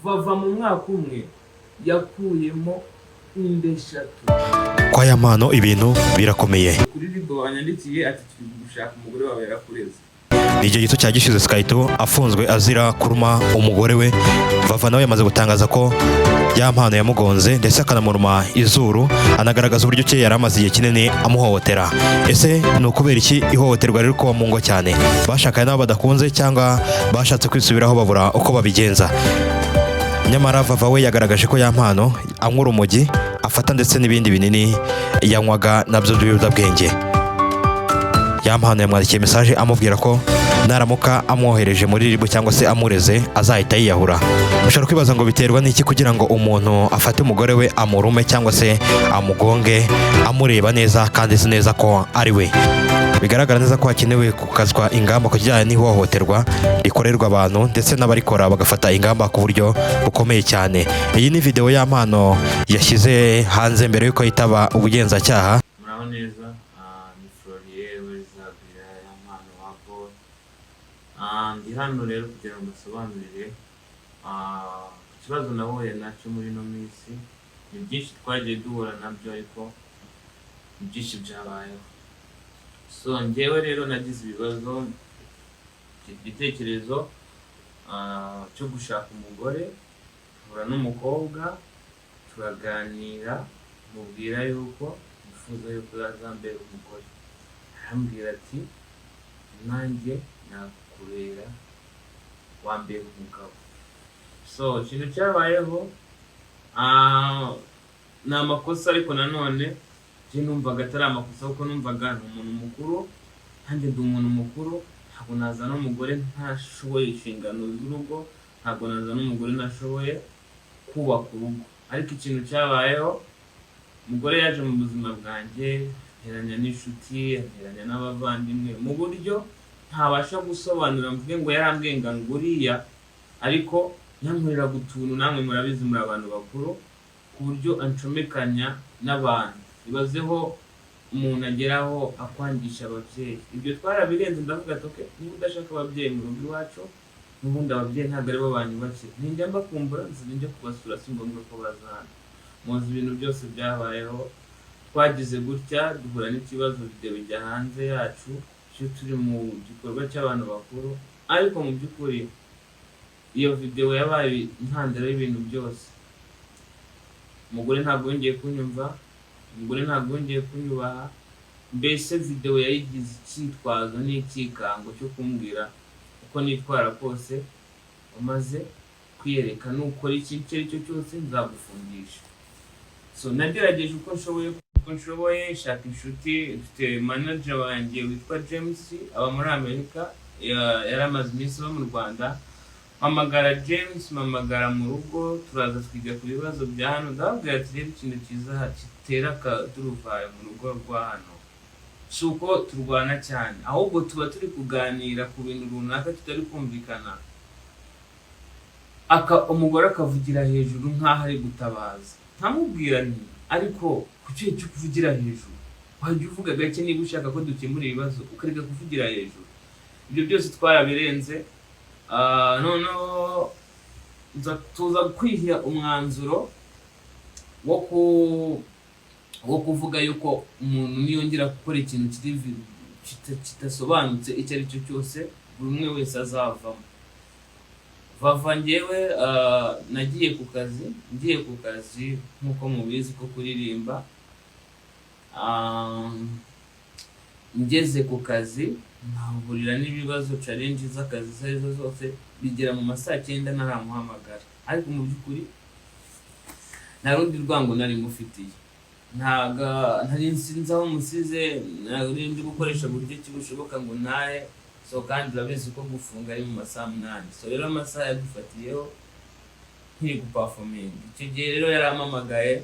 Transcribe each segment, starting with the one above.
Vava mu mwaka umwe yakuyemo inda eshatu. Kwa Yampano ibintu birakomeye. Kuri RIB wanyandikiye ati: "Turi gushaka umugore wawe, yarakureze." Ni igihe gito cya gishize Sky2 afunzwe azira kuruma umugore we. Vava nawe yamaze gutangaza ko Yampano yamugonze ndetse akanamuruma izuru, anagaragaza uburyo ki yari amaze igihe kinini amuhohotera. Ese ni ukubera iki ihohoterwa riri kuba mu ngo cyane? Bashakanye nabo badakunze cyangwa bashatse kwisubiraho babura uko babigenza? Nyamara Vava we yagaragaje ko Yampano anywa urumogi, afata ndetse n'ibindi binini yanywaga nabyo by'ibiyobyabwenge. Yampano yamwandikiye message amubwira ko naramuka amwohereje muri RIB cyangwa se amureze azahita yiyahura. Ushobora kwibaza ngo biterwa n'iki kugira ngo umuntu afate umugore we amurume cyangwa se amugonge amureba neza kandi azi neza ko ari we? Bigaragara neza ko hakenewe gukazwa ingamba ku kijyanye n'ihohoterwa rikorerwa abantu, ndetse n'abarikora bagafata ingamba ku buryo bukomeye cyane. Iyi ni video Yampano yashyize hanze mbere y'uko yitaba ubugenzacyaha. Muraho neza, ni Florier Wezabira Yampano wa Paul. Ndi hano rero kugira ngo mbasobanurire ku kibazo nahuye nacyo muri ino minsi. Ni byinshi twagiye duhura nabyo, ariko ni byinshi byabayeho. So njyewe rero nagize ibibazo, mfite igitekerezo cyo gushaka umugore, mpura n'umukobwa turaganira, mubwira yuko nifuza yuko yazambera umugore. Arambwira ati: "Nanjye nakubera, wambera umugabo." So ikintu cyabayeho ni amakosa, ariko nanone njye numvaga atari amakosa, kuko numvaga ni umuntu mukuru, nanjye ndi umuntu mukuru. Ntabwo nazana umugore ntashoboye inshingano z'urugo, ntabwo nazana umugore ntashoboye kubaka urugo. Ariko ikintu cyabayeho, umugore yaje mu buzima bwanjye anteranya n'inshuti, anteranya n'abavandimwe mu buryo ntabasha gusobanura mvuge ngo yarambwiye ngo nguriya, ariko yankoreraga utuntu, namwe murabizi, muri abantu bakuru, ku buryo ancomekanya n'abantu. Ibazeho umuntu ageraho akwangisha ababyeyi. Ibyo twarabirenze, ndavuga ati: "Okay, niba udashaka ababyeyi mu rugo iwacu, n'ubundi ababyeyi ntabwo aribo banyubakiye, ninjya mbakumbura nzajya njya kubasura, si ngombwa ko baza hano." Muzi ibintu byose byabayeho. Twagize gutya duhura n'ikibazo, video bijya hanze yacu iyo turi mu gikorwa cy'abantu bakuru. Ariko mu by'ukuri iyo video yabaye intandaro y'ibintu byose. Umugore ntabwo yongeye kunyumva, umugore ntabwo yongeye kunyubaha. Mbese video yayigize icyitwazo n'icyikango cyo kumbwira uko nitwara kose umaze kwiyereka, nukora iki icyo ari cyo cyose nzagufungisha. So nagerageje uko nshoboye shaka inshuti. Mfite manager wanjye witwa James, aba muri Amerika, yari amaze iminsi aba mu Rwanda. Mpamagara James, mpamagara mu rugo, turaza twiga ku bibazo bya hano. Ndababwira ati: "Rero ikintu cyiza gitera akaduruvayo mu rugo rwa hano si uko turwana cyane, ahubwo tuba turi kuganira ku bintu runaka tutari kumvikana, umugore akavugira hejuru nk'aho ari gutabaza. Nkamubwira nti: 'Ariko kuki cyo kuvugira hejuru? Wajya uvuga gake niba ushaka ko dukemura ibibazo, ukareka kuvugira hejuru.'" Ibyo byose twarabirenze. Noneho tuza kwiha umwanzuro wo kuvuga yuko umuntu niyongera gukora ikintu kidasobanutse icyo ari cyo cyose, buri umwe wese azavamo. Vava njyewe nagiye ku kazi, ngiye ku kazi nk'uko mubizi ko kuririmba. Ngeze ku kazi nkahurira n'ibibazo, challenge z'akazi izo arizo zose, bigera mu ma saa cyenda ntaramuhamagara. Ariko mu by'ukuri nta rundi rwango nari mufitiye, ntago ntari nsinzi aho musize, nari ndi gukoresha buryo ki bushoboka ngo ntahe. So kandi urabizi ko gufunga ari mu masaha 8. So rero amasaha yadufatiyeho nkiri guperforminga. Icyo gihe rero yarampamagaye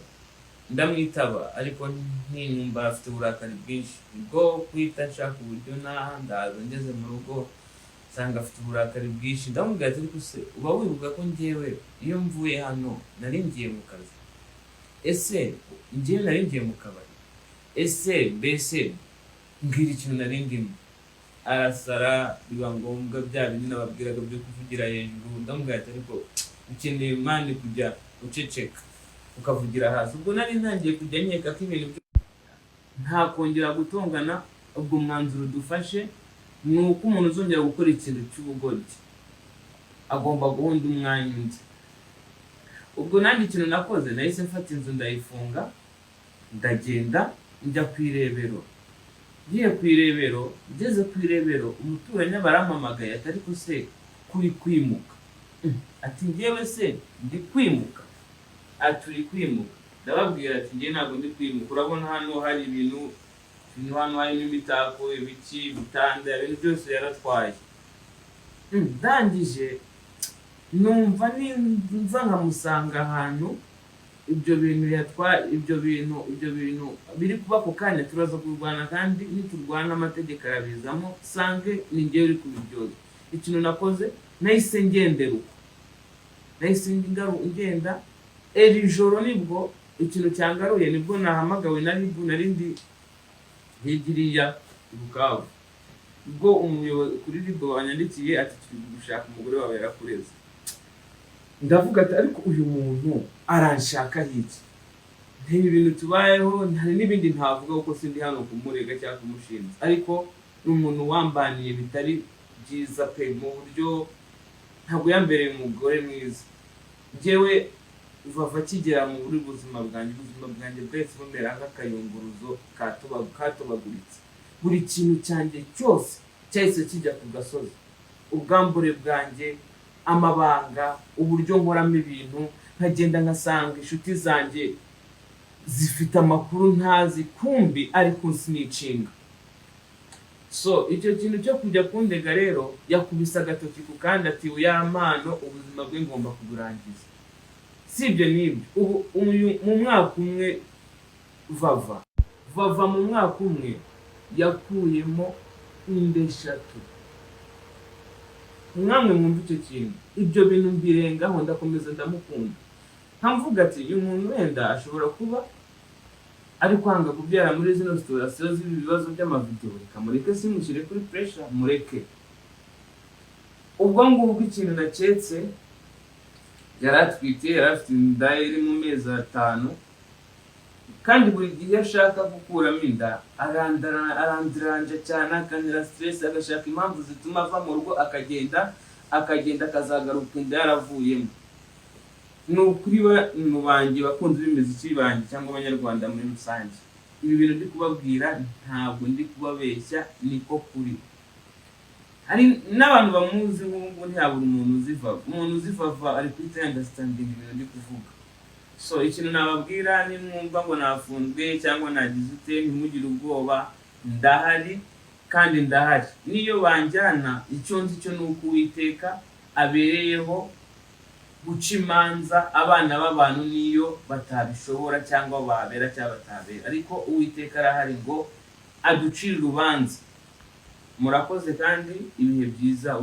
ndamwitaba, ariko ntinumva afite uburakari bwinshi. Nibwo guhita nshaka uburyo naha, ndaza. Ngeze mu rugo nsanga afite uburakari bwinshi. Ndamubwira ati: "Ariko se uba wibuka ko njyewe iyo mvuye hano nari ngiye mu kazi? Ese njyewe nari ngiye mu kabari? Ese mbese mbwira ikintu nari ndimo." Arasara, biba ngombwa bya bindi nababwiraga byo kuvugira hejuru. Ndamubwira ati: "Ariko Ukeneye man kujya uceceka ukavugira hasi. Ubwo nari ntangiye kujya nkeka ko ibintu nta kongera gutongana. Ubwo mwanzuro dufashe ni uko umuntu uzongera gukora ikintu cy'ubugoryi agomba guhunda umwanya undi. Ubwo nanjye ikintu nakoze, nahise mfata inzu ndayifunga, ndagenda njya ku irebero. Ngiye ku irebero, ngeze ku irebero, umuturanyi barampamagaye ati: "Ariko se kuri kwimuka?" Ati: "Njyewe se ndi kwimuka?" Ati: "Uri kwimuka." Ndababwira ati: "Njye ntabwo ndi kwimuka. Urabona hano hari ibintu, hano harimo imitako, ibiki, ibitanda, ibintu byose yaratwaye." Ndangije numva nimva nkamusanga ahantu ibyo bintu yatwaye, ibyo bintu biri kuba ako kanya, turaza kurwana, kandi niturwana amategeko arabizamo, sange ni njyewe uri kubiryozwa. Ikintu nakoze, nahise ngendera uko, nahise ngenda. Iri joro nibwo ikintu cyangaruye, nibwo nahamagawe na RIB. Nari ndi hirya i Bukavu, ubwo umuyobozi kuri RIB wanyandikiye ati: "Turi gushaka umugore wawe, yarakureze." Ndavuga ati: "Ariko uyu muntu aranshaka iki?" Ntibi bintu tubayeho, hari n'ibindi ntavuga kuko sindi hano kumurega cyangwa kumushinja, ariko ni umuntu wambaniye bitari byiza pe, mu buryo ntabwo yambereye umugore mwiza. Njyewe Vava akigera muri buzima bwanjye, ubuzima bwanjye bwahise bumera nk'akayunguruzo katobaguritse. Buri kintu cyanjye cyose cyahise kijya ku gasozi, ubwambure bwanjye, amabanga, uburyo nkoramo ibintu, nkagenda nkasanga inshuti zanjye zifite amakuru ntazi, kumbi ari kunsinicinga. So icyo kintu cyo kujya kundega rero, yakubise agatoki ku kandi ati: "Yampano ubuzima bwe ngomba kuburangiza." Si ibyo n'ibyo, ubu uyu mu mwaka umwe, Vava mu mwaka umwe yakuyemo inda 3. Mwamwe mwumva icyo kintu. Ibyo bintu mbirengaho, ndakomeza ndamukunda, nkamvuga ati: "Uyu muntu wenda ashobora kuba ari kwanga kubyara muri zino situation z'ibi bibazo by'amavideo, reka mureke, simushyire kuri pressure, mureke." Ubwo ngubwo ikintu naketse, yari atwite, yari afite inda iri mu mezi 5, kandi buri gihe iyo ashaka gukuramo inda arandiranja cyane, akantera stress, agashaka impamvu zituma ava mu rugo, akagenda akazagaruka inda yaravuyemo. Ni ukuri bantu banjye, bakunzi b'imiziki banjye cyangwa abanyarwanda muri rusange, ibi bintu ndi kubabwira ntabwo ndi kubabeshya, niko kuri. Hari n'abantu bamuzi nk'ubu ngubu, ntihabura umuntu uzi Vava. Umuntu uzi Vava ari kuri understanding ibintu ndi kuvuga. So ikintu nababwira, nimwumva ngo nafunzwe cyangwa nagize ute, ntimugire ubwoba, ndahari kandi ndahari. Niyo banjyana, icyo nzi cyo ni uko Uwiteka abereyeho guca imanza abana b'abantu, niyo batabishobora cyangwa babera cyangwa batabera, ariko Uwiteka arahari ngo aducire urubanza. Murakoze kandi ibihe byiza.